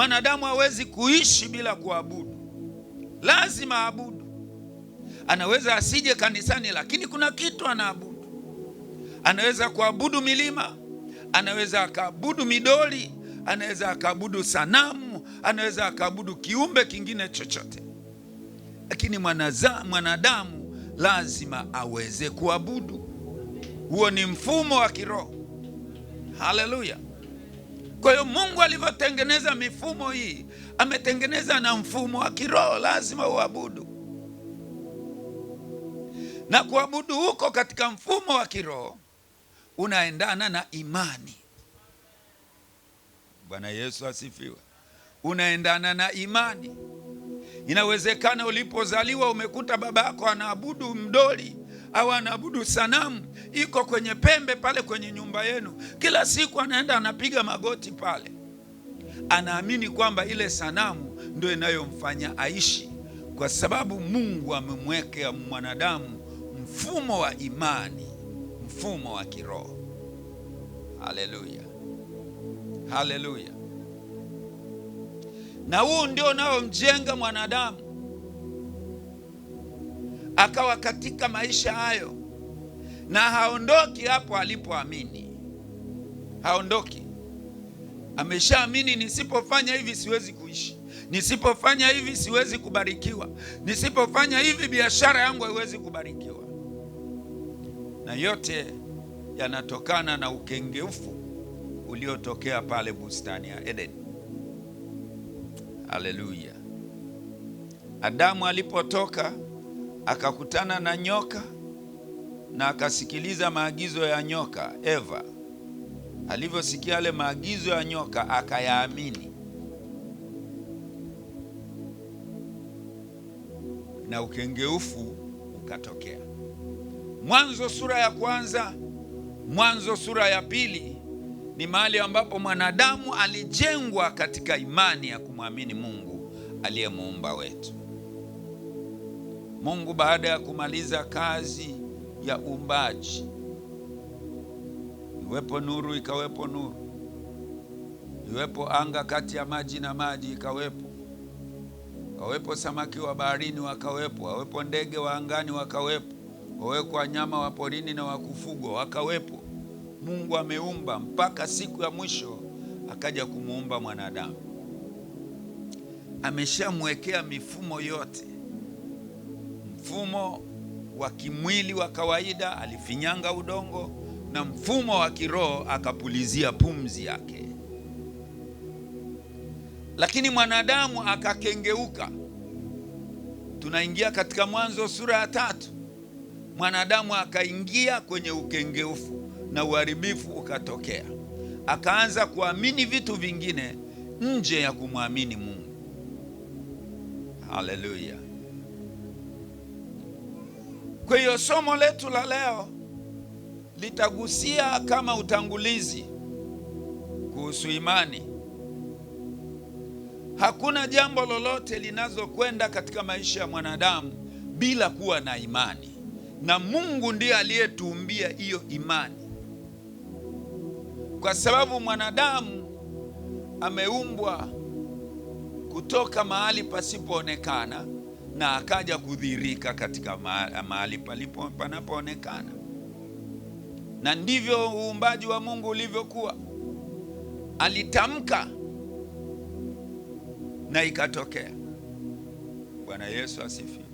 Mwanadamu hawezi kuishi bila kuabudu, lazima aabudu. Anaweza asije kanisani, lakini kuna kitu anaabudu. Anaweza kuabudu milima, anaweza akaabudu midoli, anaweza akaabudu sanamu, anaweza akaabudu kiumbe kingine chochote, lakini mwanadamu lazima aweze kuabudu. Huo ni mfumo wa kiroho. Haleluya! Kwa hiyo Mungu alivyotengeneza mifumo hii, ametengeneza na mfumo wa kiroho, lazima uabudu. Na kuabudu huko katika mfumo wa kiroho unaendana na imani. Bwana Yesu asifiwe. Unaendana na imani. Inawezekana ulipozaliwa umekuta baba yako anaabudu mdoli au anaabudu sanamu, iko kwenye pembe pale kwenye nyumba yenu. Kila siku anaenda anapiga magoti pale, anaamini kwamba ile sanamu ndio inayomfanya aishi, kwa sababu Mungu amemwekea mwanadamu mfumo wa imani, mfumo wa kiroho. Haleluya, haleluya! Na huu ndio unaomjenga mwanadamu akawa katika maisha hayo, na haondoki hapo alipoamini, haondoki. Ameshaamini, nisipofanya hivi siwezi kuishi, nisipofanya hivi siwezi kubarikiwa, nisipofanya hivi biashara yangu haiwezi kubarikiwa. Na yote yanatokana na ukengeufu uliotokea pale bustani ya Eden. Haleluya! Adamu alipotoka akakutana na nyoka na akasikiliza maagizo ya nyoka. Eva alivyosikia yale maagizo ya nyoka akayaamini, na ukengeufu ukatokea. Mwanzo sura ya kwanza, Mwanzo sura ya pili ni mahali ambapo mwanadamu alijengwa katika imani ya kumwamini Mungu aliyemuumba wetu. Mungu baada ya kumaliza kazi ya uumbaji, iwepo nuru, ikawepo nuru, iwepo anga kati ya maji na maji, ikawepo, wawepo samaki wa baharini wakawepo, wawepo ndege wa angani wakawepo, wawepo wanyama wa porini na wakufugwa wakawepo. Mungu ameumba mpaka siku ya mwisho akaja kumuumba mwanadamu. Ameshamwekea mifumo yote, mfumo wa kimwili wa kawaida alifinyanga udongo, na mfumo wa kiroho akapulizia pumzi yake. Lakini mwanadamu akakengeuka. Tunaingia katika Mwanzo sura ya 3. Mwanadamu akaingia kwenye ukengeufu na uharibifu ukatokea. Akaanza kuamini vitu vingine nje ya kumwamini Mungu. Haleluya. Kwa hiyo somo letu la leo litagusia kama utangulizi kuhusu imani. Hakuna jambo lolote linazokwenda katika maisha ya mwanadamu bila kuwa na imani. Na Mungu ndiye aliyetuumbia hiyo imani. Kwa sababu mwanadamu ameumbwa kutoka mahali pasipoonekana na akaja kudhihirika katika mahali panapoonekana. Na ndivyo uumbaji wa Mungu ulivyokuwa. Alitamka na ikatokea. Bwana Yesu asifiwe.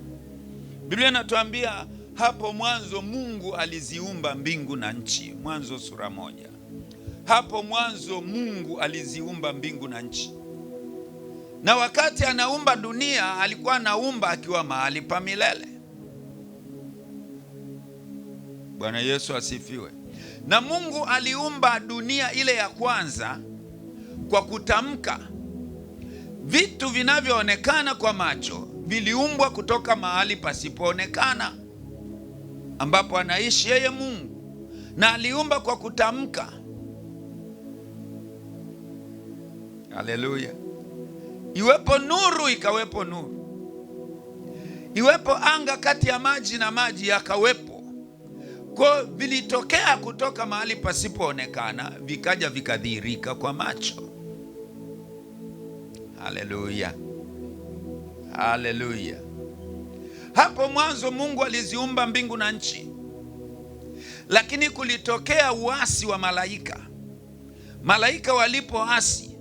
Biblia inatuambia hapo mwanzo Mungu aliziumba mbingu na nchi. Mwanzo sura 1. Hapo mwanzo Mungu aliziumba mbingu na nchi. Na wakati anaumba dunia alikuwa anaumba akiwa mahali pa milele. Bwana Yesu asifiwe. Na Mungu aliumba dunia ile ya kwanza kwa kutamka. Vitu vinavyoonekana kwa macho viliumbwa kutoka mahali pasipoonekana ambapo anaishi yeye Mungu. Na aliumba kwa kutamka. Haleluya. Iwepo nuru, ikawepo nuru. Iwepo anga kati ya maji na maji, yakawepo. Kwa vilitokea kutoka mahali pasipoonekana, vikaja vikadhihirika kwa macho. Haleluya, haleluya. Hapo mwanzo Mungu aliziumba mbingu na nchi, lakini kulitokea uasi wa malaika. Malaika walipoasi,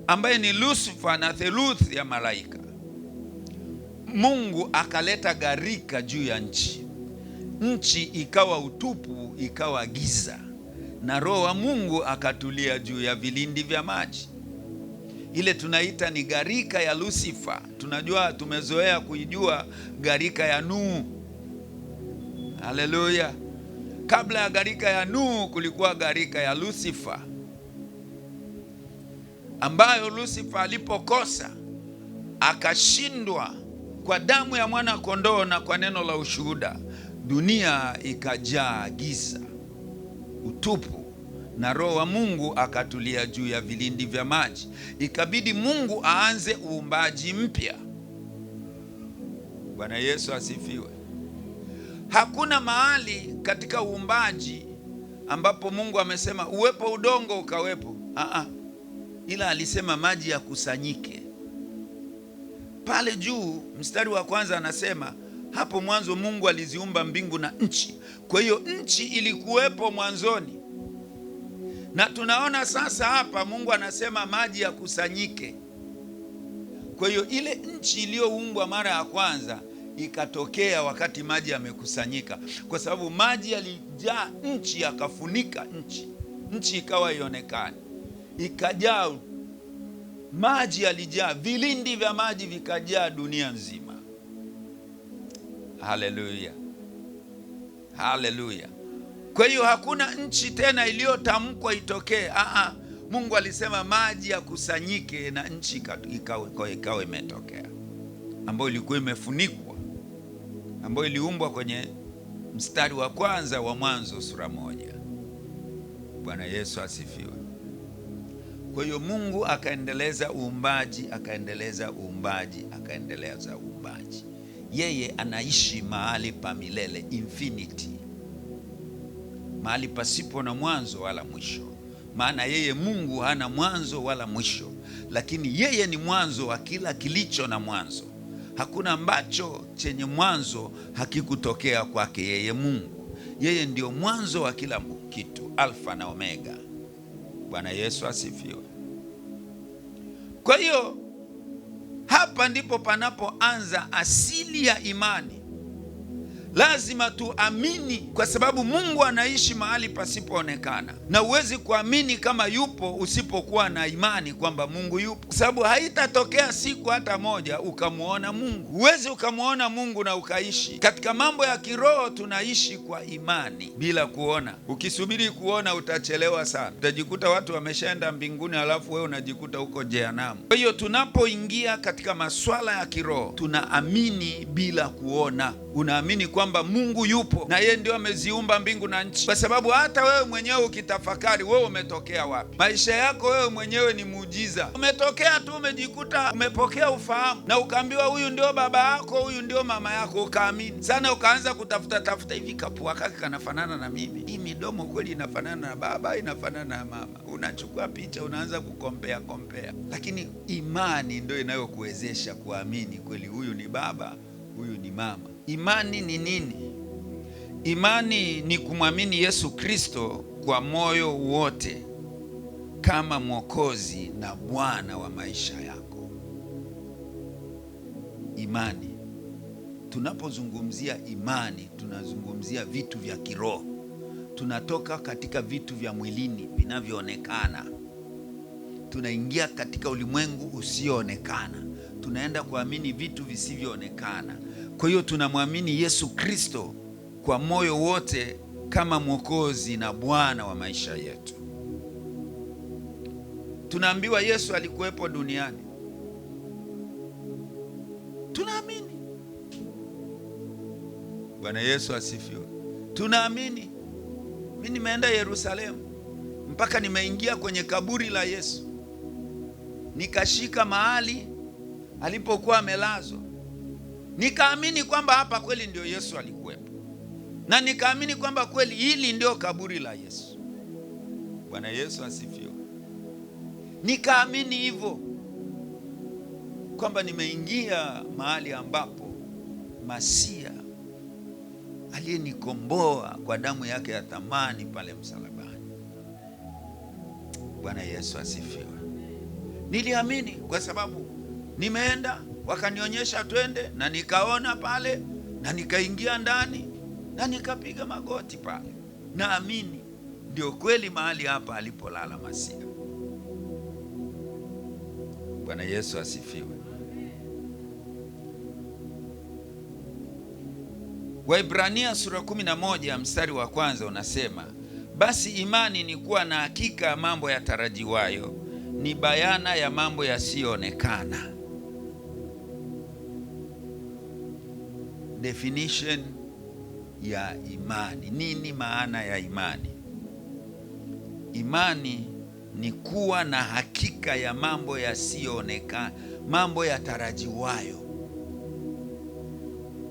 ambaye ni Lucifer na theluthi ya malaika, Mungu akaleta gharika juu ya nchi. Nchi ikawa utupu, ikawa giza, na Roho wa Mungu akatulia juu ya vilindi vya maji. Ile tunaita ni gharika ya Lucifer. Tunajua, tumezoea kuijua gharika ya Nuhu. Haleluya. Kabla ya gharika ya Nuhu kulikuwa gharika ya Lucifer, ambayo Lucifer alipokosa akashindwa kwa damu ya mwana kondoo na kwa neno la ushuhuda, dunia ikajaa giza, utupu, na Roho wa Mungu akatulia juu ya vilindi vya maji. Ikabidi Mungu aanze uumbaji mpya. Bwana Yesu asifiwe. Hakuna mahali katika uumbaji ambapo Mungu amesema uwepo udongo ukawepo. Ila alisema maji yakusanyike. Pale juu mstari wa kwanza anasema hapo mwanzo Mungu aliziumba mbingu na nchi. Kwa hiyo nchi ilikuwepo mwanzoni. Na tunaona sasa hapa Mungu anasema maji yakusanyike. Kwa hiyo ile nchi iliyoumbwa mara ya kwanza ikatokea wakati maji yamekusanyika, kwa sababu maji yalijaa nchi yakafunika nchi. Nchi ikawa ionekane, ikajaa maji, yalijaa vilindi vya maji vikajaa dunia nzima. Haleluya, haleluya. Kwa hiyo hakuna nchi tena iliyotamkwa itokee. Mungu alisema maji yakusanyike na nchi ikawa imetokea, ambayo ilikuwa imefunikwa, ambayo iliumbwa kwenye mstari wa kwanza wa Mwanzo sura 1. Bwana Yesu asifiwe. Kwa hiyo Mungu akaendeleza uumbaji, akaendeleza uumbaji, akaendeleza uumbaji. Yeye anaishi mahali pa milele, infinity, mahali pasipo na mwanzo wala mwisho. Maana yeye Mungu hana mwanzo wala mwisho, lakini yeye ni mwanzo wa kila kilicho na mwanzo. Hakuna ambacho chenye mwanzo hakikutokea kwake yeye Mungu. Yeye ndio mwanzo wa kila kitu, Alfa na Omega. Bwana Yesu asifiwe. Kwa hiyo hapa ndipo panapoanza asili ya imani. Lazima tuamini, kwa sababu Mungu anaishi mahali pasipoonekana, na huwezi kuamini kama yupo usipokuwa na imani kwamba Mungu yupo, kwa sababu haitatokea siku hata moja ukamuona Mungu. Huwezi ukamuona Mungu na ukaishi. Katika mambo ya kiroho tunaishi kwa imani bila kuona. Ukisubiri kuona utachelewa sana, utajikuta watu wameshaenda mbinguni, alafu wewe unajikuta huko jehanamu. Kwa hiyo tunapoingia katika masuala ya kiroho tunaamini bila kuona. Unaamini kwamba Mungu yupo na yeye ndio ameziumba mbingu na nchi, kwa sababu hata wewe mwenyewe ukitafakari, wewe umetokea wapi? Maisha yako wewe mwenyewe ni muujiza. Umetokea tu, umejikuta umepokea ufahamu na ukaambiwa huyu ndio baba yako, huyu ndio mama yako, ukaamini sana, ukaanza kutafuta tafuta, hivi kapua kake kanafanana na mimi, hii midomo kweli inafanana na baba, inafanana na mama. Unachukua picha, unaanza kukompea kompea, lakini imani ndio inayokuwezesha kuamini kweli huyu ni baba, huyu ni mama. Imani ni nini? Imani ni kumwamini Yesu Kristo kwa moyo wote kama Mwokozi na Bwana wa maisha yako. Imani. Tunapozungumzia imani, tunazungumzia vitu vya kiroho. Tunatoka katika vitu vya mwilini vinavyoonekana, tunaingia katika ulimwengu usioonekana. Tunaenda kuamini vitu visivyoonekana. Kwa hiyo tunamwamini Yesu Kristo kwa moyo wote kama Mwokozi na Bwana wa maisha yetu. Tunaambiwa Yesu alikuwepo duniani. Tunaamini. Bwana Yesu asifiwe. Tunaamini. Mimi nimeenda Yerusalemu mpaka nimeingia kwenye kaburi la Yesu, nikashika mahali alipokuwa amelazwa, nikaamini kwamba hapa kweli ndio Yesu alikuwepo, na nikaamini kwamba kweli hili ndio kaburi la Yesu. Bwana Yesu asifiwe. Nikaamini hivyo. kwamba nimeingia mahali ambapo Masia aliyenikomboa kwa damu yake ya thamani pale msalabani. Bwana Yesu asifiwe. Niliamini kwa sababu nimeenda, wakanionyesha twende, na nikaona pale, na nikaingia ndani, na nikapiga magoti pale. Naamini ndio kweli mahali hapa alipolala Masia. Bwana Yesu asifiwe. Waibrania sura 11 mstari wa kwanza unasema, basi imani ni kuwa na hakika ya mambo yatarajiwayo, ni bayana ya mambo yasiyoonekana. Definition ya imani. Nini maana ya imani? Imani ni kuwa na hakika ya mambo yasiyoonekana, mambo yatarajiwayo.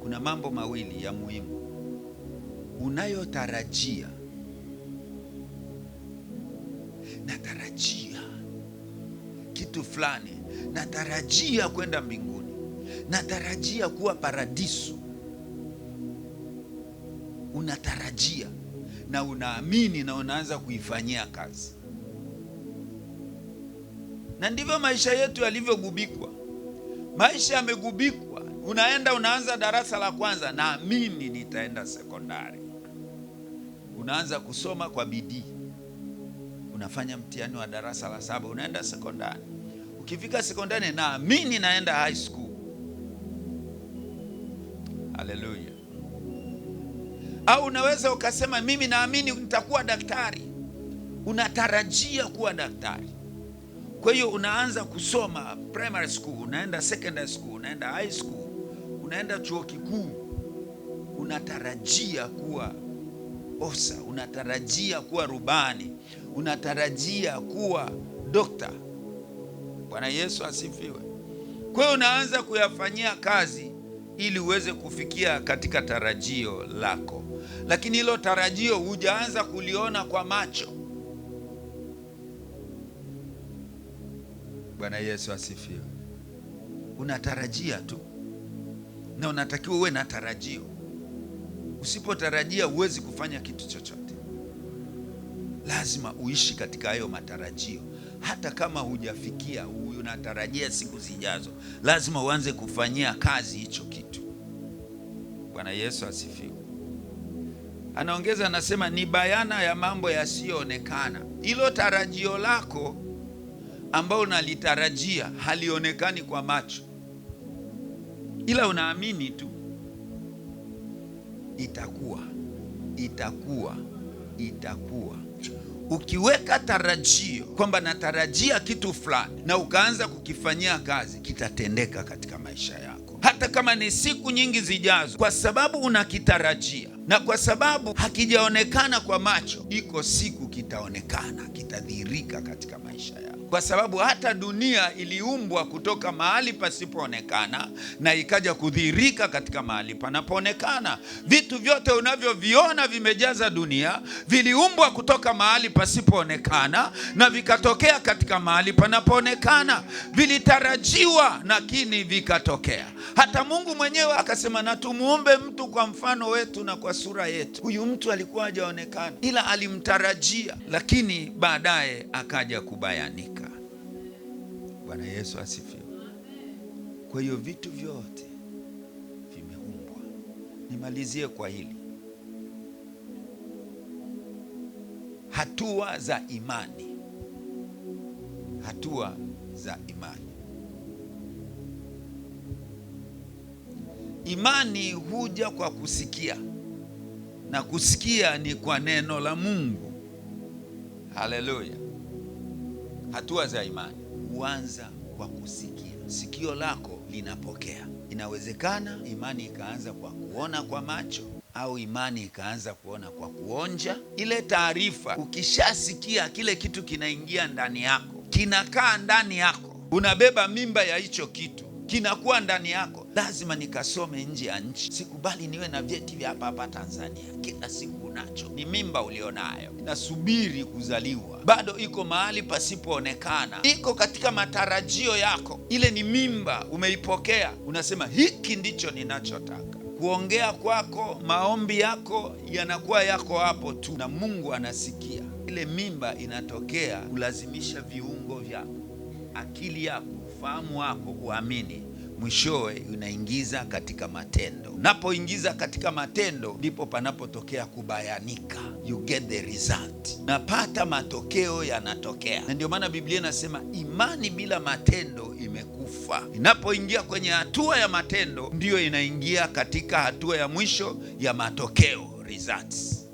Kuna mambo mawili ya muhimu: unayotarajia. Natarajia kitu fulani, natarajia kwenda mbinguni, natarajia kuwa paradiso. Unatarajia na unaamini na unaanza kuifanyia kazi. Na ndivyo maisha yetu yalivyogubikwa. Maisha yamegubikwa. Unaenda unaanza darasa la kwanza, naamini nitaenda sekondari. Unaanza kusoma kwa bidii, unafanya mtihani wa darasa la 7, unaenda sekondari. Ukifika sekondari, naamini naenda high school. Haleluya. Au unaweza ukasema mimi naamini nitakuwa daktari. Unatarajia kuwa daktari. Kwa hiyo unaanza kusoma primary school, unaenda secondary school, unaenda high school, unaenda chuo kikuu. Unatarajia kuwa ofisa, unatarajia kuwa rubani, unatarajia kuwa dokta. Bwana Yesu asifiwe. Kwa hiyo unaanza kuyafanyia kazi ili uweze kufikia katika tarajio lako. Lakini hilo tarajio hujaanza kuliona kwa macho. Bwana Yesu asifiwe. Unatarajia tu, na unatakiwa uwe na tarajio. Usipotarajia huwezi kufanya kitu chochote. Lazima uishi katika hayo matarajio. Hata kama hujafikia, unatarajia siku zijazo, lazima uanze kufanyia kazi hicho kitu. Bwana Yesu asifiwe. Anaongeza anasema ni bayana ya mambo yasiyoonekana. Hilo tarajio lako ambao unalitarajia halionekani kwa macho, ila unaamini tu itakuwa, itakuwa, itakuwa. Ukiweka tarajio kwamba natarajia kitu fulani na ukaanza kukifanyia kazi, kitatendeka katika maisha yako, hata kama ni siku nyingi zijazo. Kwa sababu unakitarajia na kwa sababu hakijaonekana kwa macho, iko siku kitaonekana, kitadhihirika katika maisha yako. Kwa sababu hata dunia iliumbwa kutoka mahali pasipoonekana na ikaja kudhihirika katika mahali panapoonekana. Vitu vyote unavyoviona vimejaza dunia viliumbwa kutoka mahali pasipoonekana na vikatokea katika mahali panapoonekana. Vilitarajiwa lakini vikatokea. Hata Mungu mwenyewe akasema na tumuumbe mtu kwa mfano wetu na kwa sura yetu. Huyu mtu alikuwa hajaonekana, ila alimtarajia, lakini baadaye akaja kubayanika. Bwana Yesu asifiwe. Kwa hiyo vitu vyote vimeumbwa. Nimalizie kwa hili. Hatua za imani. Hatua za imani. Imani huja kwa kusikia, na kusikia ni kwa neno la Mungu. Haleluya. Hatua za imani huanza kwa kusikia. Sikio lako linapokea. Inawezekana imani ikaanza kwa kuona kwa macho, au imani ikaanza kuona kwa kuonja. Ile taarifa ukishasikia, kile kitu kinaingia ndani yako, kinakaa ndani yako, unabeba mimba ya hicho kitu, kinakuwa ndani yako. Lazima nikasome nje ya nchi, sikubali niwe na vyeti vya hapa hapa Tanzania. Kila siku unacho, ni mimba ulionayo, inasubiri kuzaliwa, bado iko mahali pasipoonekana, iko katika matarajio yako. Ile ni mimba umeipokea, unasema hiki ndicho ninachotaka. Kuongea kwako, maombi yako yanakuwa yako hapo tu, na Mungu anasikia. Ile mimba inatokea kulazimisha viungo vyako, akili yako, ufahamu wako uamini, mwishowe unaingiza katika matendo. Unapoingiza katika matendo, ndipo panapotokea kubayanika, you get the result, napata matokeo yanatokea. Na ndio maana Biblia inasema imani bila matendo imekufa. Inapoingia kwenye hatua ya matendo, ndiyo inaingia katika hatua ya mwisho ya matokeo, results.